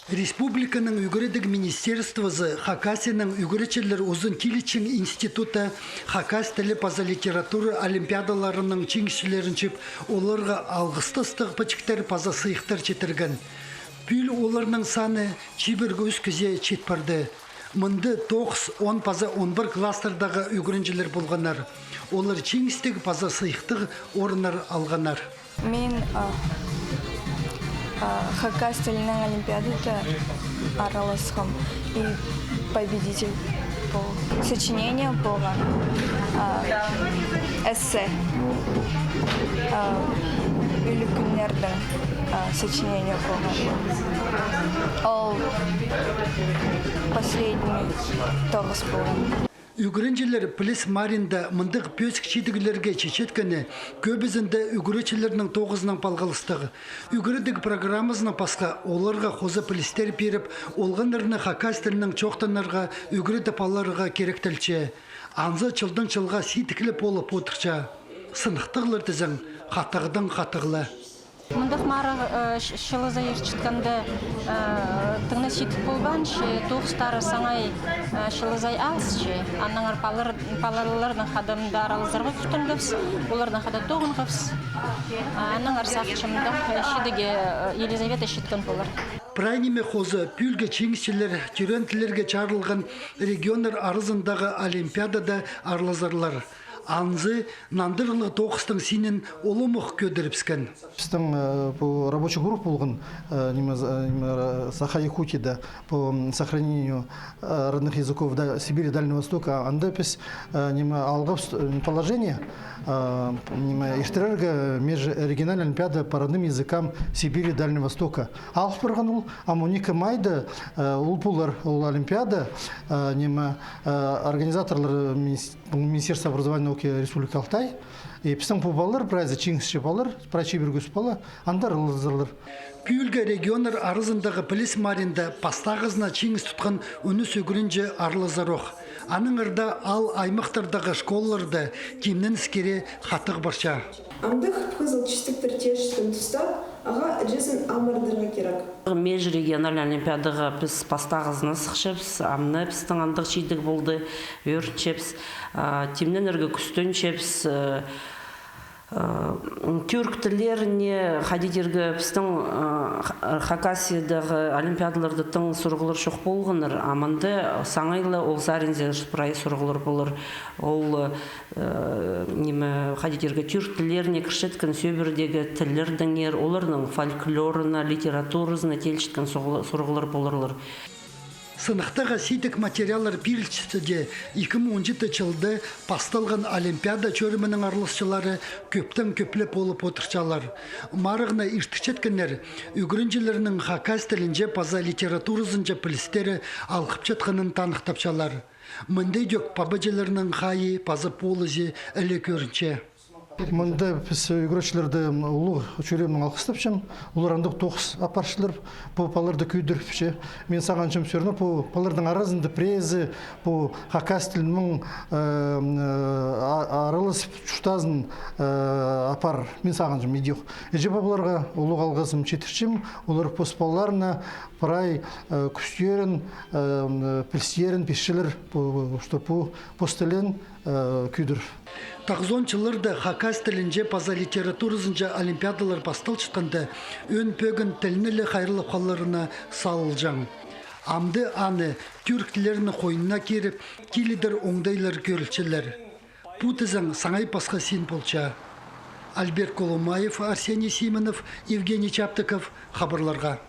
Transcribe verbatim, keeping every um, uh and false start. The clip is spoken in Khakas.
Республиканың ӱгредіг министерствозы Хакасияның ӱгретчілер узын килечең институты хакас тілі паза литература олимпиадаларының чиңісчілерін чыып, оларға алғыстастығ пічіктер паза сыйыхтар читірген. Пӱӱл оларның саны чибіргі ӱс кізее чит парды. Мында тоғыс, он паза он пір класстардағы ӱгренҷілер полғаннар. Олар чиңістіг паза сыйыхтығ орыннар алғаннар. Мин, а, а, хакас тілінің олимпиадада араласхам и победитель пол. Сочинение полған, а, эссе, а, ӱлӱкӱннердің, а, сочинение полған. Ол последний тоғыс полған. Ӱгренҷілер піліс маринда мындағ пӧзік чидіглерге читчеткені кӧбізінде ӱгретчілернің тоғызынаң палғалыстығ. Ӱгредіг программазынаң пасха оларға хоза пілістер пиріп, олғаннарны хакас тілінең чоохтанарға, ӱгредіп аларға киректелче. Анзы чылдаң чылға сидіглеп полып одырча. Сыныхтағлар тізең, хатығдаң хатығ ла. Мындағ марығ, э, ч-, чылызай иртчеткенде, э, тың на сидік полбаанча, тоғыстары саңай, э, чылызай алысча. Аннаңар палар-, палаларның хада мында аралазарға кӱстенгебіс, оларның хада тоғынғабыс. А, аннаңар сағынчам, мындағ, э, чидігге, э, Елизавета читкен полар. Прай ниме хоза, пӱӱлгі чиңісчілер тӧреен тіллерге чарылған регионнар аразындағы олимпиадада аралазарлар. Анзы нандырығлығ тоғыстың синін улам ох кӧдірібіскен. Пістің, э, пу рабочий группа полған, э, ниме, з-, э, ниме, ра-, Саха Якутияда по, м, сохранению, э, родных языков Да-, Сибири и Дальнего Востока. Анда піс, э, ниме, алғабыс, э, положение, э, ниме, иртірерге межрегиональная олимпиада по родным языкам Сибири и Дальнего Востока. Алып парған ол, ам он ікі майда, э, ол полар, ол олимпиада, э, ниме, э, организаторлар министерство образования и науки Республики Алтай. И пістің пу палалар, прайзы чиңісчі палалар, прай чибіргі ӱс пала, андар аралазарлар. Пӱӱлгі регионнар аразындағы піліс маринда пастағызына чиңіс тутхан он ӱс ӱгренҷі аралазар ох. Аннаңар даа аал аймахтардағы школаларда тимненістерге хатығ парча. Андағ хып-хызыл чистектер тӧрчеткен туста ағаа іҷезін амыртарға кирек. Межрегиональный олимпиадаға піс пастағызына сыхчабыс, ам на пістің андағ чидіг полды, ӧрінчебіс, а, тимненерге кӱстенчебіс, э, э, тӱрк тіллеріне, хайди тирге, пістің, э, Х-, Хакасиядағы олимпиадаларда тың сурығлар чох полғаннар, а мында саңай ла ол саринзар прай сурығлар полар. Ол, э, Э, ниме, хайди тирге, тӱрк тіллеріне кірчеткен сӧбірдегі тіллердеңер, оларның фольклорына, литературазына тилчеткен суғ-, сурығлар поларлар. Сыныхтаға сидік материаллар пирілчетсе дее, ікі муң он читі чылда пасталған олимпиада чӧрімінің араласчылары кӧптең кӧплеп полып одырчалар. Марығны иртірчеткеннер ӱгренҷілернің хакас тілінҷе паза литературазынҷа пілістері алғыпчатханын таныхтапчалар. Мындағ ӧк пабаҷыларның хайии паза полызы іле кӧрінче. Мында піс ӱгретчілерді улуғ чӱреемнең алғыстапчам. Олар андағ тоғыс апарчалар, пу палаларды кӧдіріпче. Мин сағынчам, всё равно пу палалардың аразында піреезі пу хакас тілінең, э, а-, араласып, чуртазын, э, апарар. Мин сағынчам, идӧк. Іҷе-пабаларға улуғ алғызым читірчем. Олар пос палаларына прай, э, кӱстерін, э, пілістерін пирчелер, пу, что пу пос тілін, э, кӧдірер. Тоғызон чылларда хакас тілінҷе паза литературазынҷа олимпиадалар пасталчатханда, ӧӧн пӧгін тілні ле хайраллап халарына салылҷаң. Амды аны тӱрк тіллерінің хойнына киріп, килідір оңдайлар кӧрілчелер. Пу тізең саңай пасха син полча. Альберт Колумаев, Арсений Симонов, Евгений Чаптыков, хабарларға.